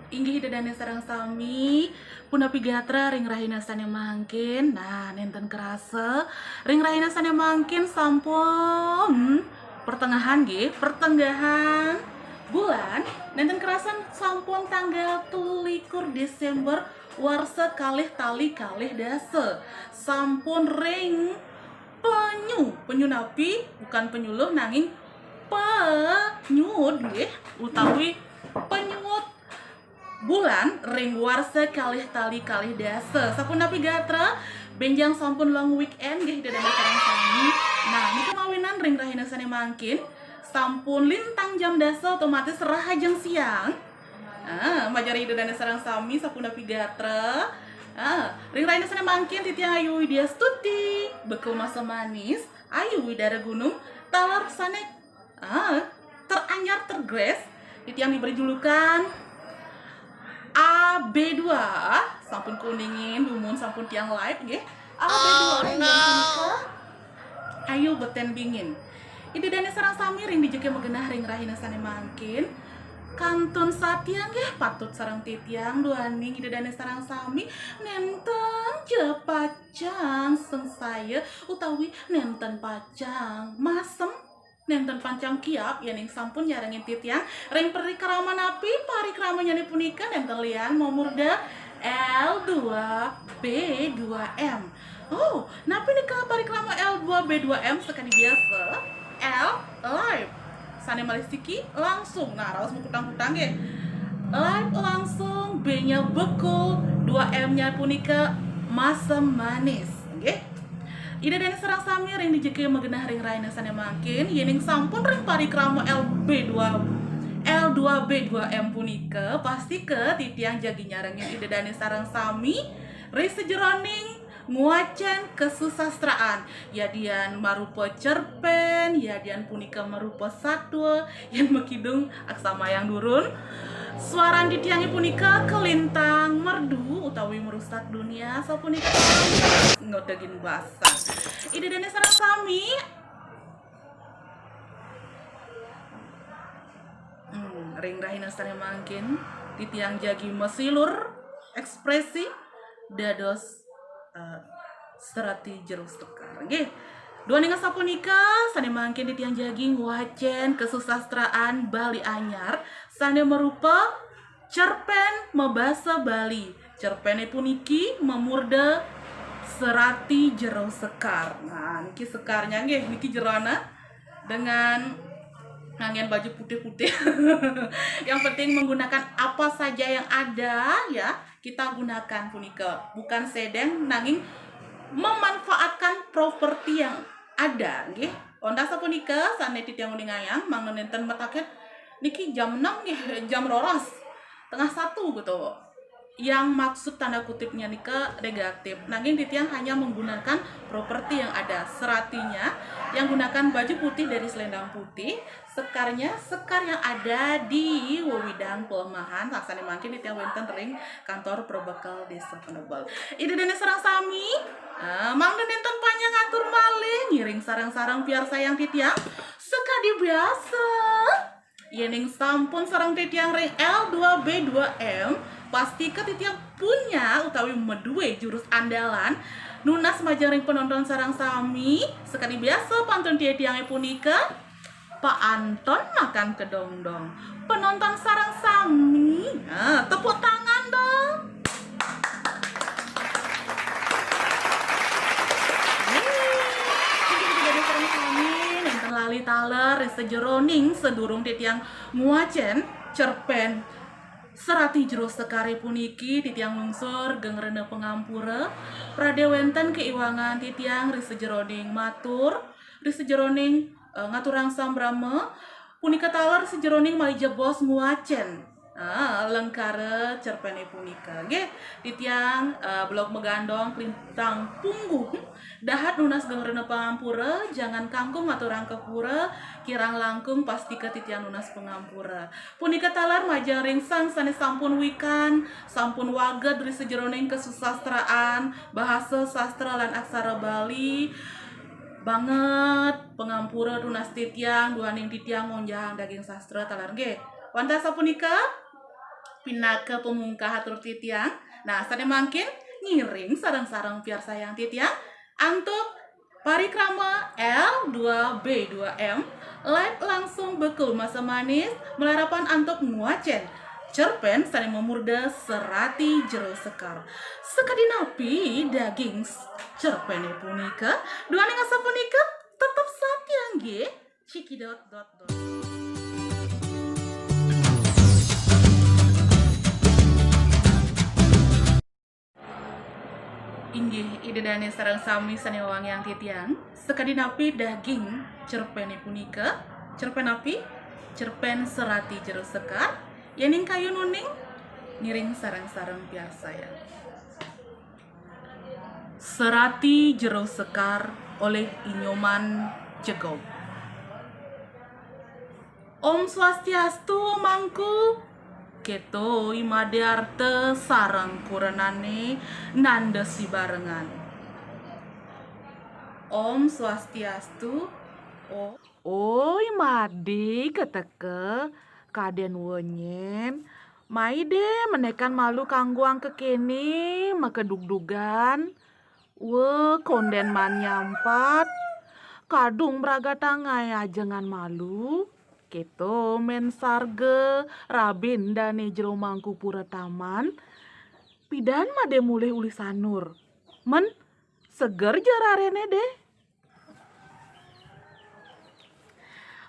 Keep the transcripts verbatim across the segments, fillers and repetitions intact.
Inggih Ida Dane sareng sami, punapi gatra ring rahina sane mangkin? Nah, nenten kerasa, ring rahina sane mangkin sampun pertengahan nggih, pertengahan bulan, nenten kerasa sampun tanggal telu likur Desember warsa kalih tali kalih dasa. Sampun ring penyu, penyu napi? Bukan penyuluh nanging penyud nggih, utawi penyud bulan ring warsa kalih tali kalih dasa. Sapunapi gatra, benjang sampun long weekend nggih Ida Dane sareng sami. Nah, nika mawinan ring rahina sane mangkin sampun lintang jam dasa, otomatis rahajeng siang. Ah, majeng Ida Dane sareng sami sapunapi gatra. Ah, ring rahina sane mangkin titiang Ayu Widya Stuti, bekel masa manis, Ayu Widara Gunung, taler sane ah, teranyar, tergres, titiang diberi julukan A B dua, sampun kuningin, dumun sampun tiang live nggih. A B dua, oh, inggih no. Punika Ayu Beten Bingin. Ida Dane sareng sami ring dija ké magenah ring rahina sane mangkin. Kantun satia nggih patut sareng titiang duaning Ida Dane sareng sami nenten ja pacang sangsaya utawi nenten pacang masem, nenten pacang kiap yening sampun nyarengin titiang ring parikrama napi? Parikramanyane punika nenten lian mamurda L dua B dua M. Oh, napi nika parikrama L dua B dua M? Sakadi biasa, L live. Sane malih siki langsung. Nah, raos makutang-kutang nggih. Live langsung, B-nya bekul, dua M-nya punika masem manis, nggih. Ida Dane sareng sami ring dija ké magenah ring rahina sane mangkin, yening sampun ring parikrama L B dua, L dua B dua M punika, pastika titiang jagi nyarengin Ida Dane sareng sami ring sajeroning ngwacen kasusastraan, yadian marupa cerpen, yadian punika marupa satwa, yen makidung aksamayang durun. Swaran titiange punika kalintang merdu utawi merusak dunia, sapunika ngodegin basa. Ida Dane sareng sami. Hmm, ring rahina sane mangkin, titiang jagi masilur ekspresi dados, eh, serati jero sekar. Nggih. Duaning sapunika, sane mangkin titiang jagi ngwacen kasusastraan Bali Anyar sane marupa cerpen mabasa Bali. Cerpene puniki mamurda Serati Jero Sekar. Nah, niki sekarnya nggih, niki jerona dengan nganggen baju putih-putih. Yang penting menggunakan apa saja yang ada, ya, kita gunakan punika. Bukan sedeng, nanging memanfaatkan properti yang ada, nggih. Wantah sapunika sane titiang uningayang, mangda nenten mataken, "Niki jam enam nggih, jam roras, tengah satu," gitu. Yang maksud tanda kutipnya nika negatif, nanging titiang hanya menggunakan properti yang ada. Seratinya, yang gunakan baju putih dari selendang putih, sekarnya, sekar yang ada di wewidan pelemahan, sane mangkin titiang wenten ring kantor Perbekel Desa Penebel. Ida Dane sareng sami, ah, mangda nenten panjang atur malih, ngiring sareng-sareng piarsayang titiang sakadi biasa. Yening sampun sareng titiang ring L dua B dua M, pastika titiang punya utawi madue jurus andalan. Nunas majeng ring penonton sareng sami, sakadi biasa pantun titiange punika, "Paanton makan kedongdong." Penonton sareng sami, ah, tepuk tangan dong. Yeay. Inggih Ida Dane sareng sami, nenten lali taler ring sajeroning sadurung titiang ngwacen cerpen Serati Jero Sekare puniki, titiang lungsur geng rena pangampura, prade wenten kaiwangan titiang ring sajeroning matur, ring sajeroning, eh, ngaturang sambrama, punika taler sajeroning malih jebos ngwacen, ah, lengkara cerpene punika. Nggih, titiang, eh, Blog Magandong kalintang punggung dahat nunas geng rena pangampura, jangan kangkung ngaturang ka pura, kirang langkung pastika titiang nunas pangampura. Punika taler majeng ring sang sane sampun wikan, sampun waged ring sajeroning kasusastraan, bahasa, sastra, lan aksara Bali. Banget pangampura tunas titiang, duaning titiang ngonjang daging sastra taler nggih. Wantah sapunika, Pinaka pamungkah atur titiang. Nah, sané mangkin ngiring sareng-sareng piarsayang titiang antuk parikrama L dua B dua M live langsung bekul masa manis malarapan antuk ngwacén cerpén sané mamurda Serati Jero Sekar. Sakadi napi daging s-, cerpéné punika? Duaning asapunika, tetep satia nggih. Cikidot dot dot. Inggih, Ida dané sareng sami sané wangiang titiang, sakadi napi daging cerpéné punika? Cerpén napi? Cerpén Serati Jero Sekar. Yéning kayun uning, ngiring sareng-sareng piarsayang. Serati Jero Sekar olih I Nyoman Jegog. Om Swastiastu, Mangku. Kéto I Madé Arta sareng kurenané nanda sibarengan. Om Swastiastu. O-, oi, Madé keteka, kadén wenyén. Mai dé menékan malu kanggoang kekéné, makedugdugan. Wé, kondén maan nyampat. Kadung mragatang ngaé ajengan malu. Kéto mén sarga rabin dané Jero Mangku pura taman. Pidan Madé mulih uli sanur. Mén seger ja raréné dé.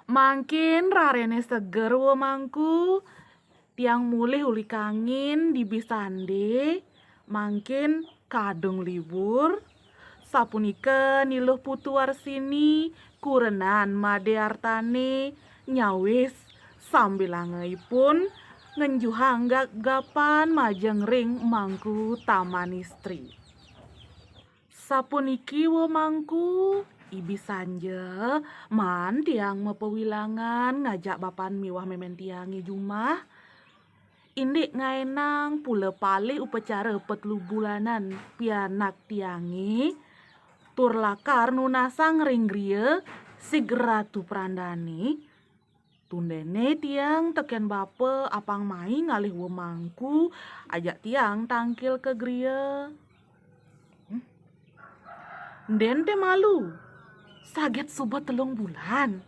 Mangkin raréné seger, Wé Mangku. Tiang mulih uli kangin dibi sandé, mangkin kadung libur. Sapunika Ni Luh Putu Warsini, kurenan Madé Artané, nyawis sambilanga ipun ngenjuhang gapgapan majeng ring Mangku Taman Istri. Sapuniki, Wé Mangku, ibi sanja, maan tiang mapawilangan ngajak bapan miwah mémén tiangé jumah. Indik ngaénang pula palih upacara patelu bulanan pianak tiangé, tur lakar nunasang ring griya sig Ratu Prandané. Tundéné tiang tekén bapa apang mai ngalih Wé Mangku ajak tiang tangkil ka griya. Hmm. Ndén té malu, saget suba telung bulan.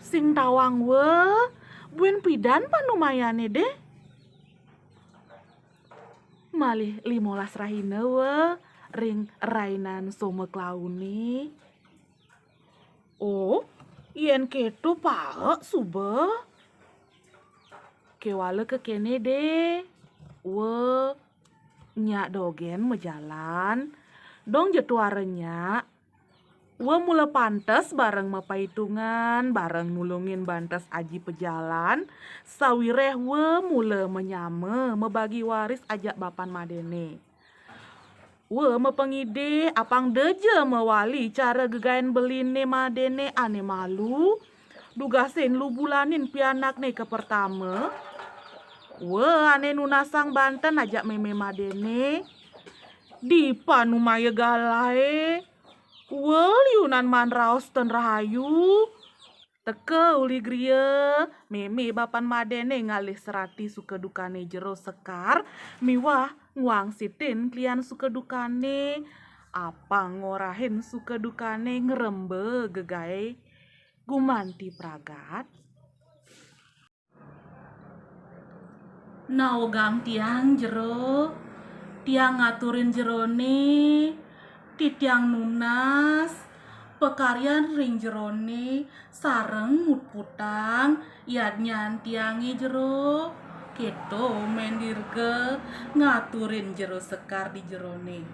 Sing tawang Wé, buin pidan panumayané dé? Malih limolas rahina Wé, ring rainan Soma Klauné. Oh, yén kéto paek suba. Kéwala kekéné dé, Wé, nyak dogén majalan. Dong ja tuara nyak. Wé mula pantes bareng mapaitungan, bareng nulungin bantes aji pajalan, sawiréh Wé mula manyama mabagi waris ajak bapan Madéné. Wé mapangidih apang da ja mawali cara gegaén beliné Madéné ané malu, dugasin lubulanin pianakné kapertama. Wé ané nunasang banten ajak mémé Madéné. Dipanumaya galaé, Wé liunan maan raos ten rahayu. Teka uli griya, mémé bapan Madéné ngalih serati suka dukané Jero Sekar miwah ngwangsitin klian suka dukané, apang ngorahin suka dukané ngremba gegaé gumanti pragat. Nawegang tiang Jero, tiang ngaturin Jeroné, titiang nunas pakaryan ring Jeroné sareng mutputang yadnyan tiangé Jero. Kéto Mén Dirga ngaturin Jero Sekar di Jeroné.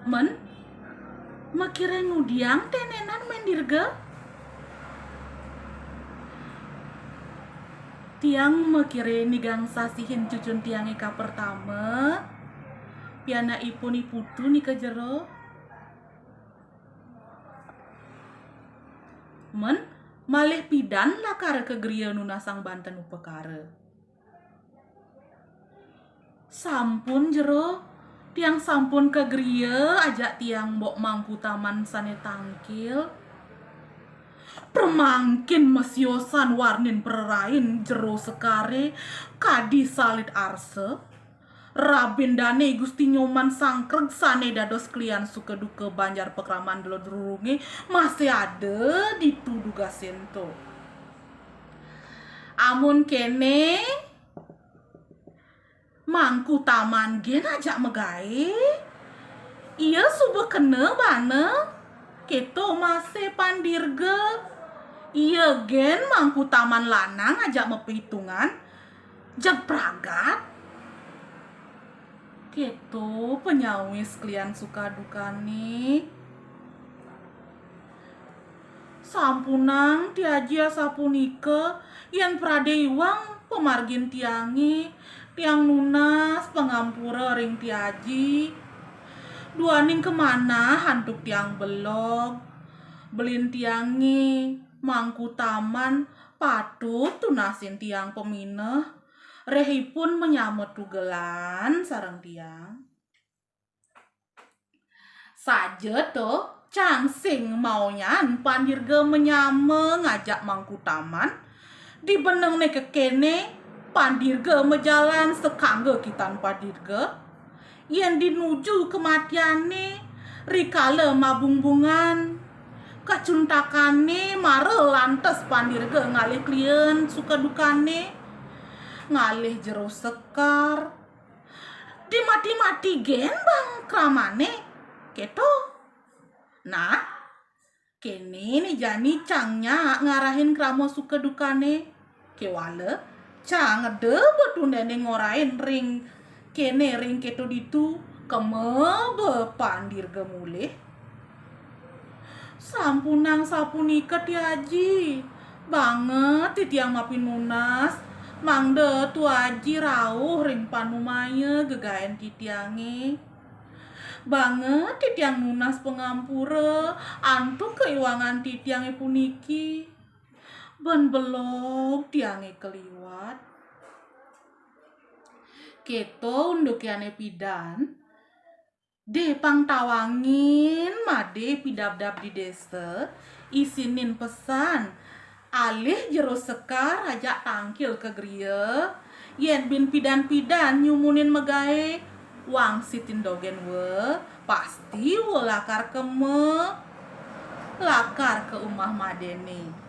Mén, makiré ngudiang ténénan Mén Dirga? Tiang makiré nigang sasihin cucun tiangé kapertama, pianak ipun I Putu nika Jero. Mén, malih pidan lakar ka griya nunasang banten upakara? Sampun, Jero. Tiang sampun ka griya ajak tiang Mbok Mangku Taman sané tangkil. Pramangkin masiosan warnin prarain Jero Sekare kadi salit arsa, rabin dane Gusti Nyoman Sangkreg sane dados klian suka duka banjar pakraman Delodrurunge masih ada ditu dugasento. Amun kene, Mangku Taman gen ajak magae. Ia suba kena bana. Keto mase Pan Dirga. Ia gen Mangku Taman lanang ajak mapitungan. Jeg pragat. Keto panyawis klian suka dukane. Sampunang Ti Aji asapunika, yen prade iwang pamargin tiange, tiang nunas pangampura ring Ti Aji. Duaning kamanah antuk tiang belog, belin tiange, Mangku Taman patut tunasin tiang pamineh, reh ipun manyama tugelan sareng tiang. Saja to, cang sing maonyan Pan Dirga manyama ngajak Mangku Taman. Di benengne kekene, Pan Dirga majalan sakangga kitan Pan Dirga. Yen di nuju kamatiane, rikala mabungbungan, kacuntakane mara lantas Pan Dirga ngalih klian suka dukane, ngalih Jero Sekar. Di mati-mati gen bang kramane, keto. Nah, kene ne jani cang nyak ngarahin krama suka dukane. Kewala, cang eda ba tundene ngorahin ring kene ring keto ditu, kema ba Pan Dirga mulih. Sampunang sapunika Ti Aji, banget titiang mapinunas, mangda Tu Aji rauh ring panumaya gegaen titiange. Banget titiang nunas pangampura antuk kaiwangan titiange puniki. Ben belog tiange kaliwat. Keto undukiane pidan, de pang tawangin made pidabdab di desa, isinin pesan, alih Jero Sekar ajak tangkil ka griya, yen bin pidan-pidan nyumunin magae, wangsitin dogen wa, pasti wa lakar kema, lakar ka umah madene.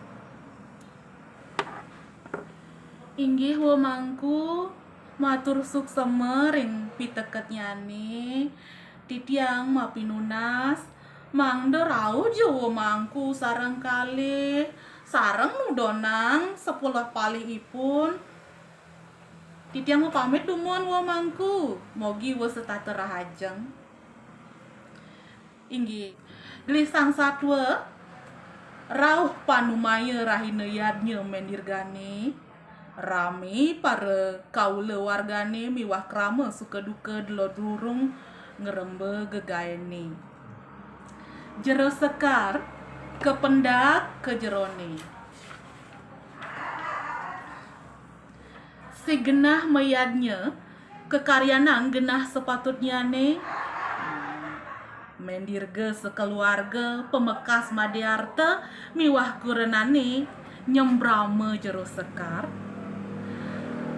Inggih, wa Mangku, matur suksema ring piteketnyane. Titiang mapinunas, mangda rauh ja wa Mangku sareng kalih, sareng nudonang sepuluh palih ipun. Titiang mapamit dumun wa Mangku, mogi wa setata rahajeng. Inggih. Gelisang satua, rauh panumaya rahina yadnya mendirgane, rame para kaula wargane miwah krama suka duka Delodrurung ngremba gegaene. Jero Sekar kapendak ka jerone. Si genah mayadnya, kakaryanang genah sapatutnyane. Mendirga sakaluarga pamekas made arta miwah kurenane nyembrama Jero Sekar.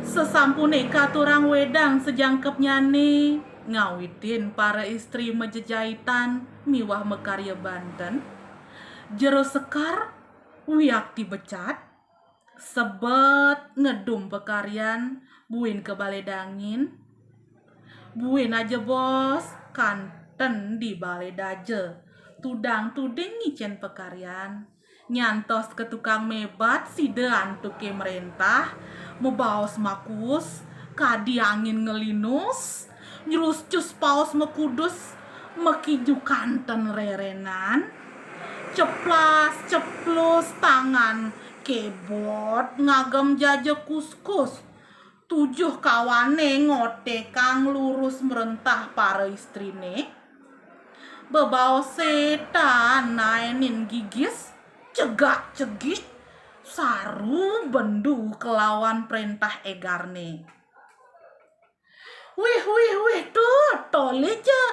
Sasampune katurang wedang sajangkepnyane ngawitin para istri majejaitan miwah makarya banten, Jero Sekar wiakti becat, sebet ngedum pakaryan buin ka bale dangin. Buin aja bos, kanten di bale daja. Tudang tuding ngicen pakaryan. Nyantos ka tukang mebat sida antuke mrentah, mabaos makus, kadi angin ngelinus, nyeruscus paos makudus, makinyu kanten rerenan, ceplas ceplus tangan kebot ngagem jaja kuskus, tujuh kawane ngotekang lurus mrentah para istrine, bebaos setan naenin gigis, cegak cegik, saru bendu kelawan prentah egarne. Wih, wih, wih, tuh, tole ja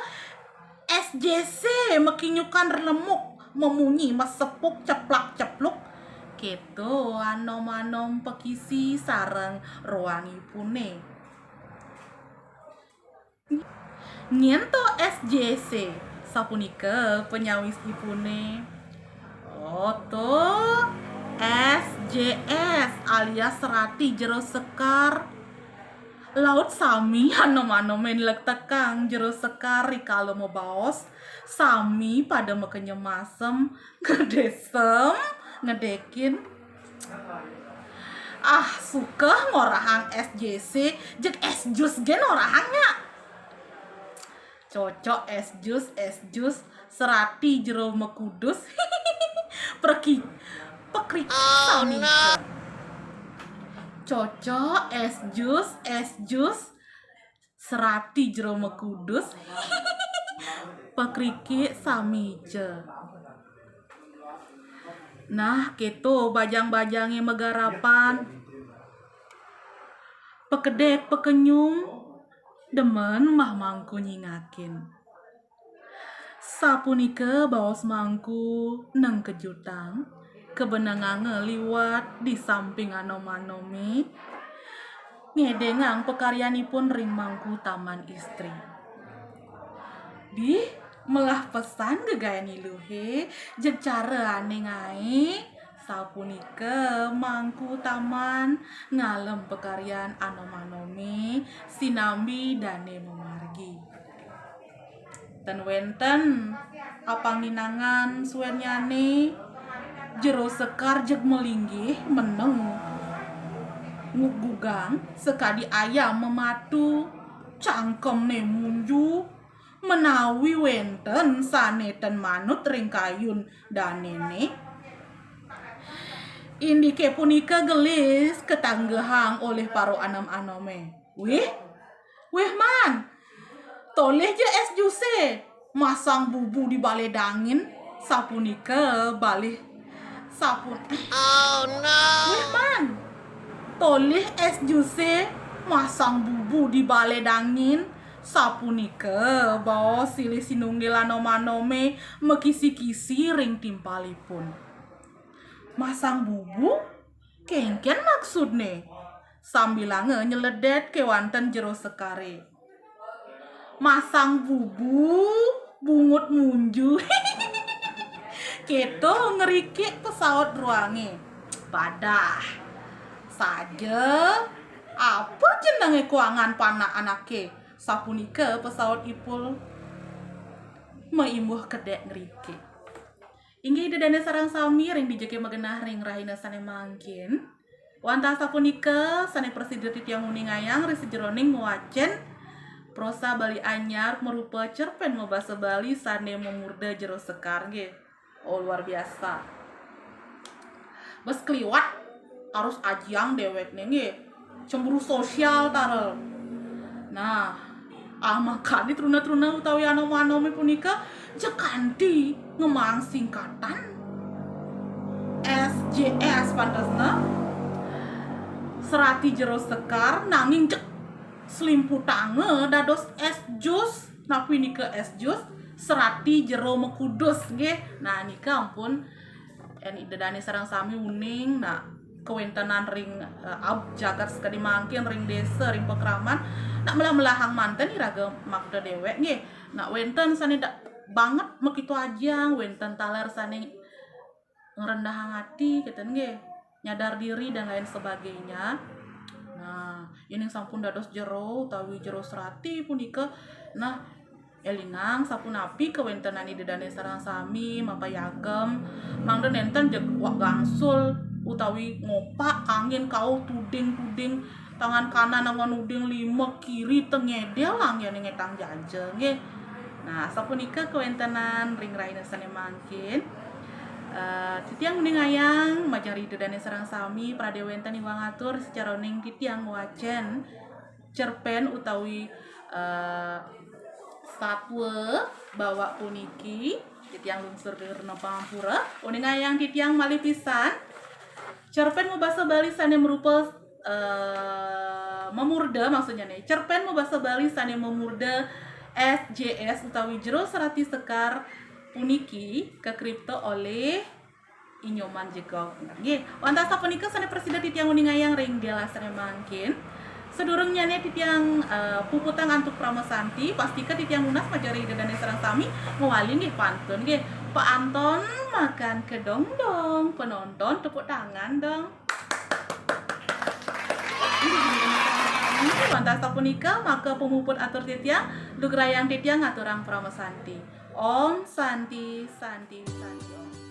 S J C makinyukan relemuk, mamunyi masepuk ceplak cepluk. Kéto anom-anom pakisi sareng roangipuné. Nyén to S J C, sapunika panyawisipuné. Oh, to S J S alias serati jero sekar. Laut sami anom-anomé nlektekang jero sekar rikala mabaos, sami pada makenyem asem, ngedesem, ngedekin. Ah, suka ngorahang S J C, jeg es jus gén orahang nya. Cocok es jus, es jus, serati jero makudus. Preki, pekriki sami. Cocok es jus, es jus, serati jero makudus. Pekriki sami ja. Nah, kéto bajang-bajangé magarapan. Pekedék pekenyung, demen mah mangku nyingakin. Sapunika baos mangku nengkejutang, kabenenganga liwat di samping anom-anomé, ngedéngang pakaryanipun ring mangku taman istri. Dih, melah pesan gegaén iluhé, jeg cara ané ngaé, sapunika mangku taman ngalem pakaryan anom-anomé, sinambi dané mamargi. Ten wénten apang nginangan suénnyané, jero sekar jeg malinggih meneng nguggugang sakadi ayam mamatu, cangkemné munju, menawi wénten sané ten manut ring kayun danéné. Indiké punika gelis katanggehang olih para anom-anomé. Wih, wih man, tolih ja es jusé, masang bubu di balé dangin, sapunika balih sapun. Wih man, tolih es jusé, masang bubu di balé dangin, sapunika baos silih sinunggil anom-anomé makisi-kisi ring timpalipun. Masang bubu? Kénkén maksudné? Sambilanga nyeledet kéwanten jero sekaré. Masang bubu, bungut munju. Kéto ngrikik pesaut roangé. Padah. Saja, apa jenengé kuangan panak anaké? Sapunika pesaut Ipul maimbuh kedék ngrikik. Inggih Ida Dané sareng sami ring dija ké magenah ring rahina sané mangkin. Wantah sapunika sané prasida titiang uningayang ring sajeroning ngwacén prosa Bali Anyar marupa cerpén mabasa Bali sané mamurda Jero Sekar nggih. Oh, luar biasa. Bes kliwat harus ajiang déwékné nggih. Cemburu sosial tara. Nah, ah, makané truna-truna utawi anom-anomé punika jeg kanti ngemaang singkatan S J S pantesna. Serati Jero Sekar nanging jeg slimputanga dados es jus. Napi nika es jus? Serati jero makudus nggih. Nah, nika ampun, yén Ida Dané sareng sami uning, nah, kawéntenan ring, eh, ab-, jagat sakadi mangkin, ring désa, ring pakraman, nah, melah-melahang manten iraga makta déwék nggih. Nah, wénten sané da-, banget makita ajiang, wénten taler sané ngrendahang ati, kéten nggih, nyadar diri dan lain sebagainya. Nah, yéning sampun dados jero utawi jero serati punika, nah, élingang sapunapi kawéntenan Ida Dané sareng sami mapayagem, mangda nénten jeg wak gangsul utawi ngopak kanggén kauh tuding-tuding, tangan kanan angon uding lima kiri tengedel anggén ngetang jaja nggih. Nah, sapunika kawéntenan ring rahina sané mangkin. Eh, titiang uningayang majeng Ida Dané sareng sami pradé wénten iwang atur sacara uning titiang ngwacén cerpén utawi, eh, satwa bawak puniki. Titiang lungsur geng rena pangampura. Uningayang titiang malih pisan. Cerpén mabasa Bali sané marupa, eh, mamurda, maksudnya nih, cerpén mabasa Bali sané mamurda S J S utawi Jero Serati Sekar puniki kakripta olih Inyoman jegog. Nggih, wantah sapunika sané prasida titiang uningayang ring gelah sané mangkin. Sadurungnyané titiang eh, puputang antuk Parama Santi, pastika titiang nunas majeng ring Ida Dané sareng sami, mawali nggih pantun nggih. Paanton makan kedong dong, penonton tepuk tangan dong. Wantah sapunika maka pamuput atur titiang, lugrayang titiang ngaturang Parama Santi. Om Santi, Santi, Santi Om.